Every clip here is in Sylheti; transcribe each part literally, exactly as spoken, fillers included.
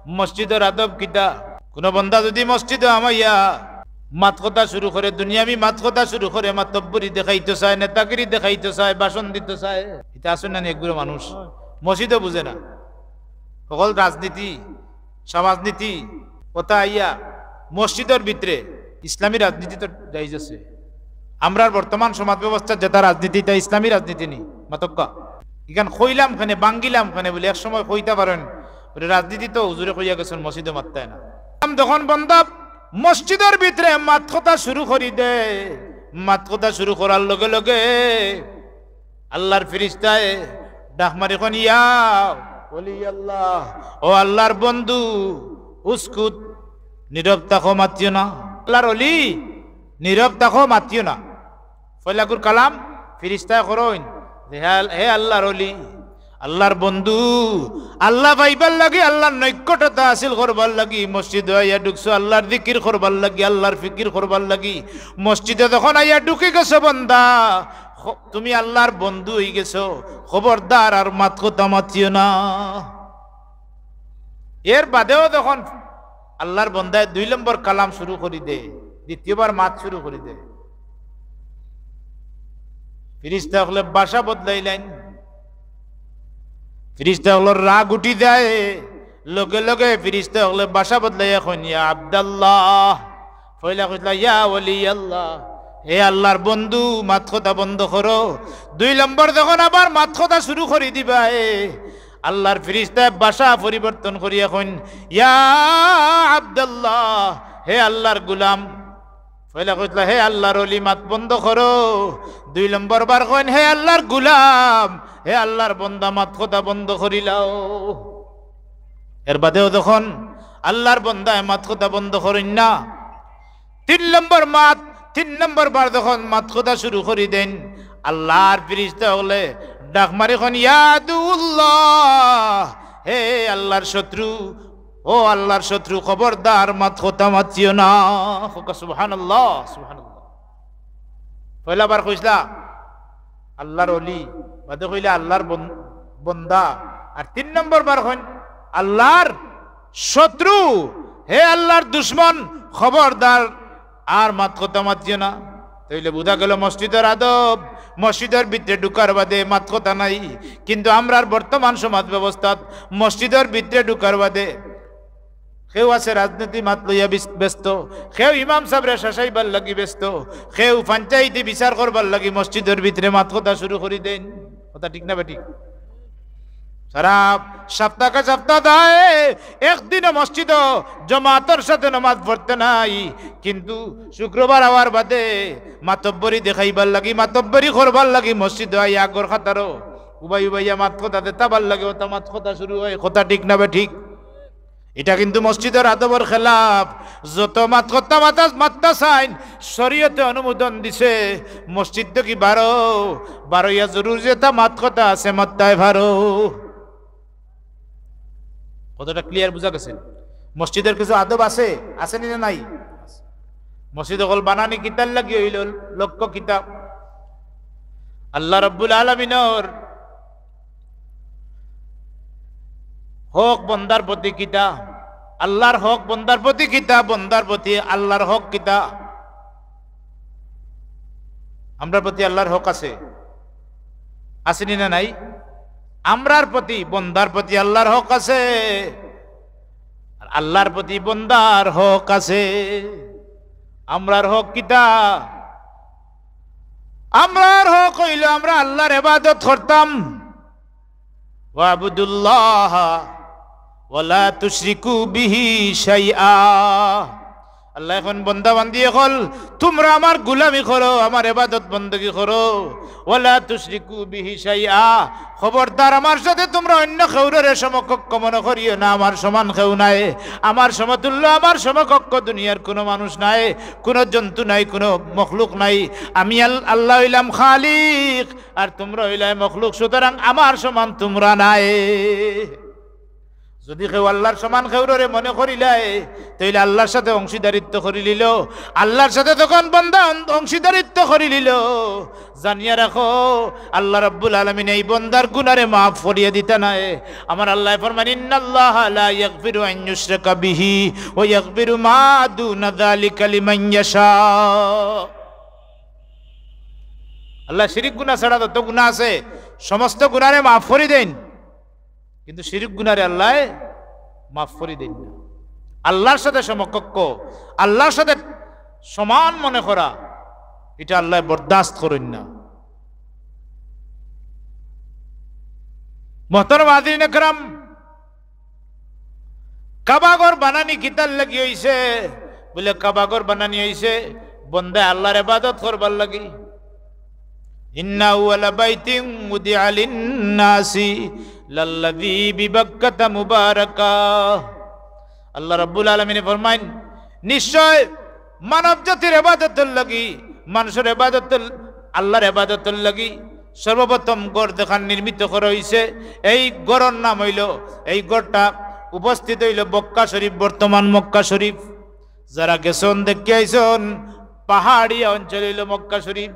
মসজিদর আদব কিতা? কুনু বন্দা যুদি মসজিদো হামাইয়া মাত-কথা শুরু করে, দুনিয়াবি মাত-কথা শুরু করে, মাতব্বরি দেখাইতো চায়, নেতাগিরি দেখাইতো চায়, ভাষণ দিতো চায়, ইতা আছইন না নি একগুলো মানুষ? মসজিদো বুঝে না, হকল রাজনীতি, সমাজনীতি, কথা আইয়া মসজিদর ভিতরে। ইসলামী রাজনীতি তো জায়েজ আছে। আমরার বর্তমান সমাজ ব্যবস্থার যেটা রাজনীতি, ইটা ইসলামী রাজনীতি নি? মাতউক্কা। ইখান কইলাম কেনে, ভাঙ্গিলাম কেনে বুলে এক সময় কইতা পারইন, বুলে রাজনীতি তো হুজুরে কইয়া গেছইন, মসজিদো মাততায় না। যখন বন্দা মসজিদর ভিতরে মাত-কথা শুরু করি দেয়, মাত-কথা শুরু করার লগে লগে আল্লার ফিরিস্তায় ডাক মারি কইন, "ইয়া ওলি আল্লাহ, ও আল্লার বন্ধু, উসকুত, নীরব থাকো, মাতিও না।" আল্লার ওলি, নীরব থাকো, মাতিও না। পয়লাকুর কালাম ফিরিস্তায় করইন যে, "হে আল-, হে আল্লার ওলি, আল্লার বন্ধু, আল্লা পাইবার লাগি, আল্লার নৈকট্যতা হাসিল করবার লাগি মসজিদো আইয়া ঢুকছো, আল্লার জিকির করবার লাগি, আল্লার ফিকির করবার লাগি মসজিদো যখন আইয়া ঢুকি গেছো বন্দা, খ-, তুমি আল্লার বন্ধু অইগেছো, খবরদার আর মাত-কথা মাতিও না।" এর বাদেও যখন আল্লার বন্দায় দুই নম্বর কালাম শুরু করি দে, দ্বিতীয়বার মাত শুরু করি দে, ফিরিস্তা অকলে ভাষা বদলাইলাইন। ফিরিস্তা অকলর রাগ উঠি যায়, লগে লগে ফিরিস্তা অকলে ভাষা বদলাইয়া কইন, "ইয়া আব্দাল্লাহ।" পয়লা কইছলা, "ইয়া ওলি আল্লাহ, হে আল্লার বন্ধু, মাত-কথা বন্ধ করো।" দুই নম্বর যখন আবার মাত-কথা শুরু করি দিবা, এ আল্লার ফিরিস্তায় ভাষা পরিবর্তন করিয়া কইন, "ইয়া আব্দাল্লাহ, হে আল্লার গুলাম।" পয়লা কইছলা, "হে আল্লার ওলি, মাত বন্ধ করো।" দুই নম্বর বার কইন, "হে আল্লার গুলাম, হে আল্লার বন্দা, মাত-কথা বন্ধ করিলাও।" এর বাদেও যখন আল্লার বন্দায় মাত-কথা বন্ধ করইন না, তিন নম্বর মাত, তিন নম্বর বার যখন মাত-কথা শুরু করি দেইন, আল্লার ফিরিস্তা অকলে ডাক মারি কইন, "ইয়া আদুল্লাহ, হে আল্লার শত্রু, ও আল্লার শত্রু, খবরদার মাত-কথা মাতিও না।" কউক্কা সুবহানাল্লাহ, সুবহানাল্লাহ। পয়লা বার কইছলা আল্লার ওলি, বাদে কইলা আল্লার বন-, বন্দা, আর তিন নম্বর বার কইন আল্লার শত্রু, হে আল্লার দুশমন, খবরদার আর মাত-কথা মাতিও না। তাইলে বুঝা গেল মসজিদর আদব, মসজিদর ভিতরে ঢুকার বাদে মাত-কথা নাই। কিন্তু আমরার বর্তমান সমাজ ব্যবস্থাত মসজিদর ভিতরে ঢুকার বাদে কেউ আছে রাজনীতি মাত লইয়া বিস-, ব্যস্ত, কেউ ইমাম সাবরে শাসাইবার লাগি ব্যস্ত, কেউ পঞ্চায়েতি বিচার করবার লাগি মসজিদর ভিতরে মাত-কথা শুরু করি দেইন। কথা ঠিক না বেঠিক? সারা সপ্তাহকে সপ্তাহ যায়, একদিনও মসজিদো জমাতর সাথে নামাজ পড়তে নাই, কিন্তু শুক্রবার আওয়ার বাদে মাতব্বরি দেখাইবার লাগি, মাতব্বরি করবার লাগি মসজিদো আইয়া আগর কাতারো উবাই উবাইয়া মাত-কথা দেতাবার লাগি, ওটা মাত-কথা শুরু হয়। কথা ঠিক না বেঠিক? ইটা কিন্তু মসজিদর আদবর খেলাফ। যত মাত-কথা মাতা-, মাততা চাইন, শরীয়তে অনুমোদন দিছে, মসজিদ থাকি বারো, বারইয়া জরুরি যেটা মাত-কথা আছে, মাততায় পারো। কতটা clear বুঝা গেছে? মসজিদর কিছু আদব আছে, আছে নি না নাই? মসজিদ অকল বানানি কিতার লাগি অইল, লক্ষ্য কিতা? আল্লাহ রাব্বুল আলামিনর হক বন্দার প্রতি কিতা? আল্লাহর হক বন্দার প্রতি কিতা? বন্দার প্রতি আল্লাহর হক কিতা? আমরার প্রতি আল্লাহর হক আছে, আছে নি না নাই? আমরার প্রতি, বন্দার প্রতি আল্লাহর হক আছে, আর আল্লাহর প্রতি বন্দার হক আছে। আমরার হক কিতা? আমরার হক অইল আমরা আল্লাহর ইবাদত করতাম। "ওয়াবুদুল্লাহ ওয়ালা তুশরিকু বিহি শাইআ।" আল্লাহ এখন বন্দা বান্দি অকল, তোমরা আমার গুলামি করো, আমার ইবাদত বন্দেগি করো। "ওয়ালা তুশরিকু বিহি শাইআ", খবরদার আমার সাথে তোমরা অন্য কেউরে সমকক্ষ মনে করিও না, আমার সমান কেউ নাই, আমার সমতুল্য, আমার সমকক্ষ দুনিয়ার কোনো মানুষ নাই, কোনো জন্তু নাই, কোনো মখলুক নাই। আমি আল-, আল্লাহ অইলাম খালিক, আর তোমরা অইলায় মখলুক, সুতরাং আমার সমান তোমরা নাই। যদি কেউ আল্লাহর সমান কেউররে মনে করিলায়, তাইলে আল্লাহর সাথে অংশীদারিত্ব করিলিল। আল্লাহর সাথে যখন বন্দা অং-, অংশীদারিত্ব করিলিল, জানিয়া রাখো, আল্লাহ রাব্বুল আলামিন এই বন্দার গুনারে মাফ করিয়া দিতা নায়। আমার আল্লায় ফরমান, "ইন্নাল্লাহা লা ইয়াগফিরু আন ইউশরাকা বিহি ওয়া ইয়াগফিরু মা দুনা যালিকা লিমান ইয়াশা।" আল্লায় শিরিক গুনা ছাড়া যত গুনা আছে, সমস্ত গুনারে মাফ করি দেইন। কিন্তু শিরিক গুনারে আল্লায় মাফ করি দেইন না। আল্লাহর সাথে সমকক্ষ, আল্লাহর সাথে সমান মনে করা, ইটা আল্লায় বরদাস্ত করইন না। মোহতরম হাজিরিন একরাম, কাবাঘর বানানি কিতার লাগি অইছে? বলে, কাবাঘর বানানি অইছে বন্দায় আল্লাহর ইবাদত করবার লাগি। ইন্না আউয়ালা বাইতিন উদিআ লিন্নাসি লাল্লাযী বিবাক্কাতা মুবারাকা। আল্লাহ রাব্বুল আলামিনে ফরমাইন, নিশ্চয় মানব জাতির ইবাদতর লাগি, মানুষর ইবাদতর, আল্লাহর ইবাদতর লাগি সর্বপ্রথম ঘর যেখান নির্মিত করা অইছে, এই ঘরর নাম অইলো, এই ঘরটা উপস্থিত অইলো মক্কা শরীফ, বর্তমান মক্কা শরীফ। যারা গেছন দেখিয়া আইছন, পাহাড়িয়া অঞ্চল অইলো মক্কা শরীফ,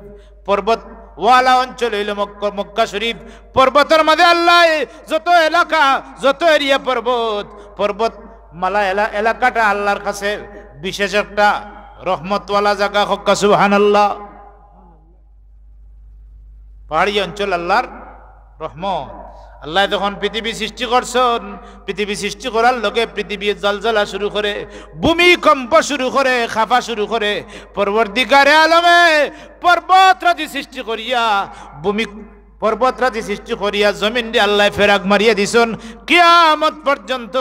পর্বতওয়ালা অঞ্চল অইলো মক্কা, মক্কা শরীফ। পর্বতর মাঝে আল্লায় যত এলাকা, যত এরিয়া পর্বত, পর্বতমালা এলা-, এলাকাটা আল্লাহর কাছে বিশেষ একটা রহমতওয়ালা জাগা। কউক্কা সুবহানাল্লাহ। পাহাড়ি অঞ্চল আল্লাহর রহমত। আল্লায় যখন পৃথিবী সৃষ্টি করছন, পৃথিবী সৃষ্টি করার লগে পৃথিবী জলজলা শুরু করে, ভূমিকম্প শুরু করে, কাঁপা শুরু করে। পরওয়ারদিগারে আলমে পর্বতরাজি সৃষ্টি করিয়া, ভূমি, পর্বতরাজি সৃষ্টি করিয়া জমিনরে আল্লায় ফেরাক মারিয়া দিছন। কিয়ামত পর্যন্ত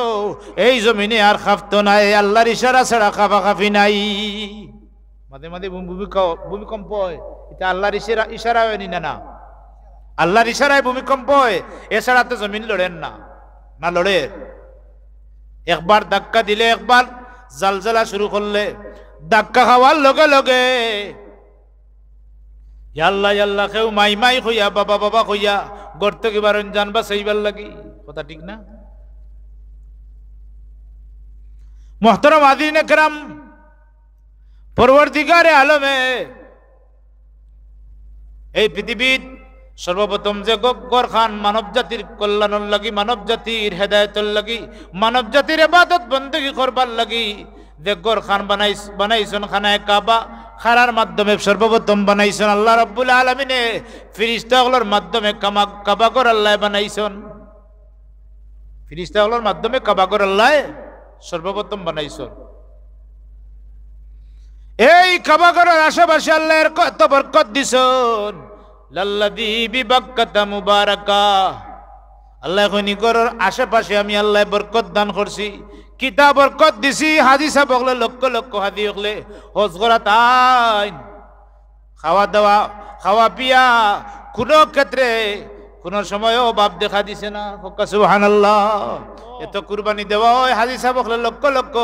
এই জমিনে আর কাঁপতো নায়, আল্লাহর ইশারা ছাড়া কাঁপাকাঁপি নাই। মাঝে মাঝে ভূমি-, ভূমিক-, ভূমিকম্প অয়, ইটা আল্লাহর ইশারা, ইশারা অয়নি না, না? আল্লাহর ইশারায় ভূমিকম্প অয়, এছাড়া তো জমিন লড়ের না, না লড়ের? একবার ধাক্কা দিলে, একবার জালজালা শুরু করলে, ধাক্কা খাওয়ার লগে লগে, "ইয়া আল্লাহ, ইয়া আল্লাহ", কেউ "মাই, মাই" কইয়া, "বাবা, বাবা" কইয়া, ঘর থাকি বারইন জান বাঁচাইবার লাগি। কথা ঠিক না? মোহতরম হাজিরিন একরাম, পরওয়ারদিগারে আলমে এই পৃথিবীত সর্বপ্রথম যে গ-, ঘরখান মানব জাতির কল্যাণর লাগি, মানব জাতির হেদায়েতর লাগি, মানব জাতির ইবাদত বন্দেগী করবার লাগি যে ঘরখান বানাইছ-, বানাইছন, খানায়ে কাবা, কারার মাধ্যমে সর্বপ্রথম বানাইছন আল্লাহ রাব্বুল আলামিনে, ফিরিস্তা অকলর মাধ্যমে কামা-, কাবা ঘর আল্লায় বানাইছন। ফিরিস্তা অকলর মাধ্যমে কাবা ঘর আল্লায় সর্বপ্রথম বানাইছন। এই কাবা ঘরর আশেপাশে আল্লায় এর কত বরকত দিছন। "লাল্লাযী বিবাক্কাতা মুবারাকা।" আল্লায় কইন, "ই ঘরর আশেপাশে আমি আল্লায় বরকত দান করছি।" কিতা বরকত দিছি? হাজি সাব অকলে, লক্ষ লক্ষ হাজি অকলে হজ করাত আইন। খাওয়া দাওয়া, খাওয়া পিয়া, কুনু ক্ষেত্রে কুনু সময়ও অভাব দেখা দিছে না। কউক্কা সুবহানাল্লাহ। এত কুরবানি দেওয়া অয়, হাজি সাব অকলে লক্ষ লক্ষ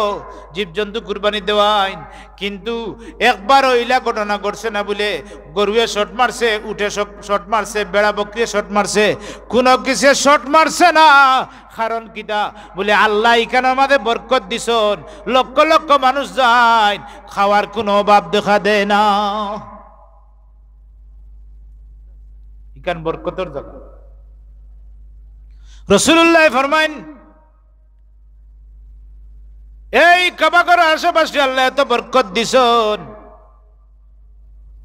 জীবজন্তু কুরবানি দেওয়া অইন, কিন্তু একবারও ইলা ঘটনা ঘটছে না বুলে গরুয়ে shot মারছে, উটে shot, shot মারছে, বেড়া বকরিয়ে shot মারছে, কুনু কিছুয়ে shot মারছে না। কারণ কিতা? বুলে আল্লায় ইখানর মাঝে বরকত দিছন, লক্ষ লক্ষ মানুষ যাইন, খাওয়ার কুনু অভাব দেখা দেয় না। ইখান বরকতর জাগা। রাসূলুল্লায় ফরমাইন, এই কাবা ঘরর আশেপাশে আল্লায় এত বরকত দিছন,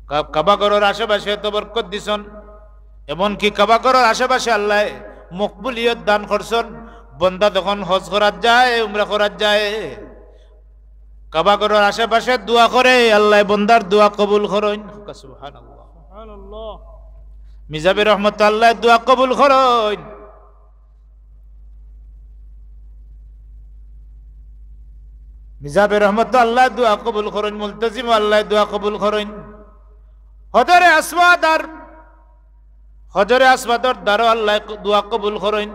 কা-, কাবা ঘরর আশেপাশে এত বরকত দিছন, এমনকি কাবা ঘরর আশেপাশে আল্লায় মকবুলিয়ত দান করছন। বন্দা যখন হজ করাত যায়, উমরা করাত যায়, কাবা ঘরর আশেপাশে দোয়া করে, আল্লায় বন্দার দোয়া কবুল করইন। সুবহানাল্লাহ। সুবহানাল্লাহ। মিজাবে রহমত আল্লায় দোয়া কবুল করইন। মিজাবে রহমত আল্লায় দোয়া কবুল করইন, মুলতাজিম আল্লায় দোয়া কবুল করইন। হজরে আসওয়াদ আর হজরে আসওয়াদর দ্বারও আল্লায় ক-, দোয়া কবুল করইন।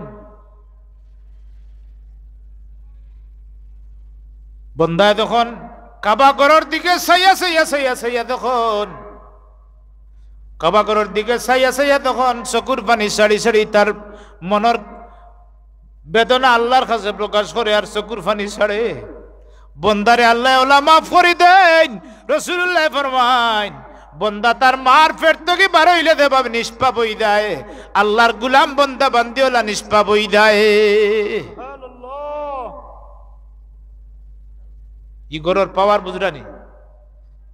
বন্দায় যখন কাবা ঘরর দিকে চাইয়া, চাইয়া, চাইয়া, চাইয়া যখন কাবা ঘরর দিকে চাইয়া চাইয়া তখন চকুর পানি সারি সারি তার মনর বেদনা আল্লার কাছে প্রকাশ করে আর চকুর পানি ছাড়ে। বন্দারে আল্লায় অলা মাফ করি দেইন। রাসুলুল্লায় ফরমাইন, বন্দা তার মার পেট থাকি বার অইলে যেভাবে নিষ্পাপ অই যায়, আল্লার গুলাম বন্দা বান্দি অলা নিষ্পাপ অই যায়। ই ঘরর পাওয়ার বুঝরানি,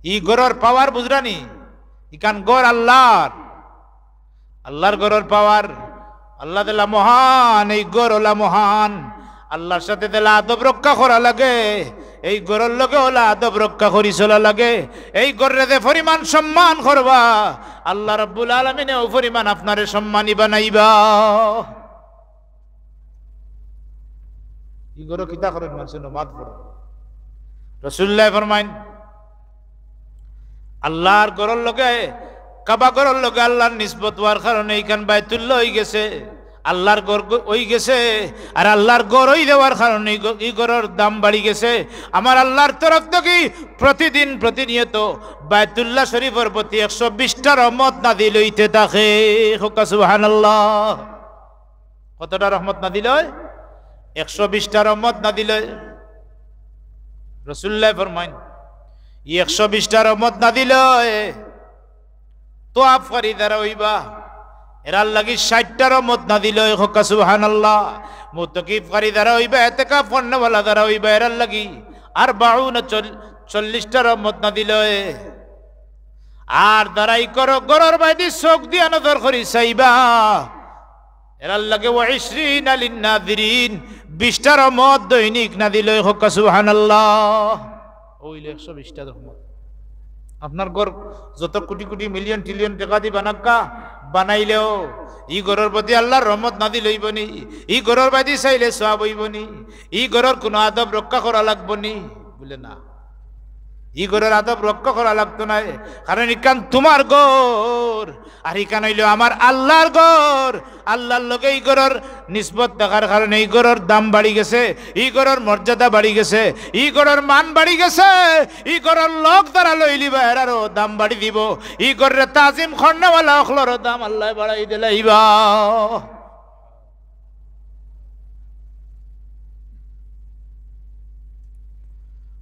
ই ঘরর পাওয়ার বুঝরানি, ইখান ঘর আল্লার। আল্লার ঘরর পাওয়ার, আল্লা দিলা মহান, এই ঘর অলা মহান। আল্লার সাথে দিলা আদব রক্ষা করা লাগে, এই ঘরর লগে অলা আদব রক্ষা করি চলা লাগে। এই ঘররে যে পরিমাণ সম্মান করবা, আল্লা রাব্বুল আলামিনে অউ পরিমাণ আপনারে সম্মানী বানাইবা। ই ঘরো কিতা করইন? মানষে নমাজ পড়ইন। রাসুলুল্লায় ফরমাইন, আল্লার ঘরর লগে, কাবা ঘরর লগে আল্লার নিসবত অওয়ার কারণে ইখান বায়তুল্লাহ অইগেছে, আল্লার ঘর গ-, অইগেছে, আর আল্লার ঘর অই যাওয়ার কারণে ই ঘ-, ই ঘরর দাম বাড়ি গেছে। আমার আল্লার তরফ থাকি প্রতিদিন, প্রতিনিয়ত বায়তুল্লাহ শরিফর প্রতি একশো বিশটা রহমত নাজিল অইতে থাকে। কউক্কা সুবহানাল্লাহ। কতটা রহমত নাজিল অয়? একশো বিশটা রহমত নাজিল অয়। রাসুলুল্লায় ফরমাইন, ই একশো বিশটা রহমত নাজিল অয়, তওয়াফকারী যারা অইবা, এরার লাগি ষাইটটা রহমত নাজিল অয়। কউক্কা সুবহানাল্লাহ। মুতাকিফকারী যারা অইবা, এতেকাফ করনেওয়ালা যারা অইবা, এরার লাগি আরবাউন, চল-, চল্লিশটা রহমত নাজিল অয়। আর যারা ই ঘরর, ঘরর বায়দি চউখ দিয়া নজর করি চাইবা, এরার লাগি ওয়া ইশরিনা লিন নাজিরিন, বিশটা রহমত দৈনিক নাজিল অয়। কউক্কা সুবহানাল্লাহ। অইলো একশো বিশটা রহমত। আপনার ঘর যত কুটি কুটি মিলিয়ন ট্রিলিয়ন টেকা দি বানাউক্কা, বানাইলেও ই ঘরর প্রতি আল্লার রহমত নাজিল অইবো নি? ই ঘরর বায়দি চাইলে সওয়াব অইবো নি? ই ঘরর কুনু আদব রক্ষা করা লাগবো নি? বুলে না। ই ঘরর আদব রক্ষা করা লাগতো নায়, কারণ ইখান তুমার ঘর, আর ইখান অইলো আমার আল্লার ঘর। আল্লার লগে ই ঘরর নিসবত থাকার কারণে ই ঘরর দাম বাড়ি গেছে, ই ঘরর মর্যাদা বাড়ি গেছে, ই ঘরর মান বাড়ি গেছে। ই ঘরর লগ যারা লইলিবা, এরারও দাম বাড়ি দিবো। ই ঘররে তাজিম করনেওয়ালা অকলরও দাম আল্লায় বাড়াই দিলাইবা।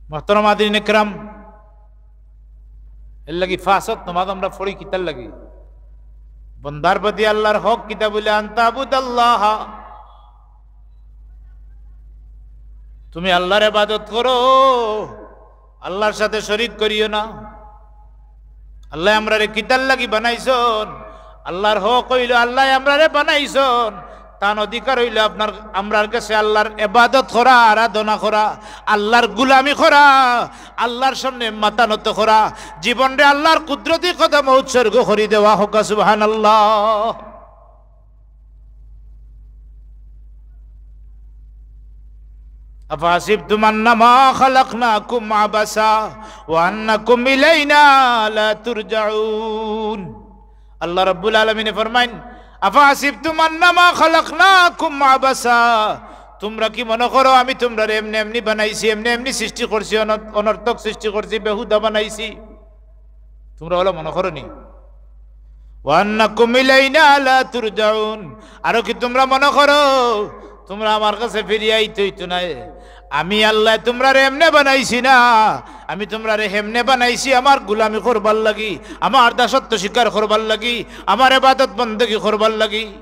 মুহতারাম হাজিরিন ইকরাম, এর লাগি পাঁচ ওয়াক্ত নমাজ আমরা পড়ি কিতার লাগি? বন্দার প্রতি আল্লার হক কিতা বুলে? আন তাবুদাল্লাহ, তুমি আল্লার ইবাদত করো, আল্লার সাথে শরিক করিও না। আল্লায় আমরারে কিতার লাগি বানাইছইন? আল্লার হক অইলো আল্লায় আমরারে বানাইছইন, তান অধিকার অইলো আপনার, আমরার গেছে আল্লার ইবাদত করা, আরাধনা করা, আল্লার গুলামি করা, আল্লার সামনে মাথা নত করা, জীবনরে আল্লার কুদরতি কদমো উৎসর্গ করি দেওয়া। কউক্কা সুবহানাল্লাহ। আফাহাসিবতুম আন্নামা খালাকনাকুম আবাসা ওয়া আন্নাকুম ইলাইনা লা তুরজাউন। আল্লাহ রাব্বুল আলামিনে ফরমাইন, "আফাহাসিবতুম আন্নামা খালাকনাকুম আবাসা।" তুমরা কি মনো করো আমি তুমরারে এমনে এমনি বানাইছি, এমনে এমনি সৃষ্টি করছি, অন-, অনর্থক সৃষ্টি করছি, বেহুদা বানাইছি? তুমরা অলা মনো করো নি? "ওয়া আন্নাকুম ইলাইনা লা তুরজাউন।" আরো কি তুমরা মনো করো তুমরা আমার গেছে ফিরিয়া আইতে অইতো নায়? আমি আল্লায় তুমরারে এমনে বানাইছি না, আমি তুমরারে হেমনে বানাইছি আমার গুলামি করবার লাগি, আমার দাসত্ব স্বীকার করবার লাগি, আমার ইবাদত বন্দেগি করবার লাগি।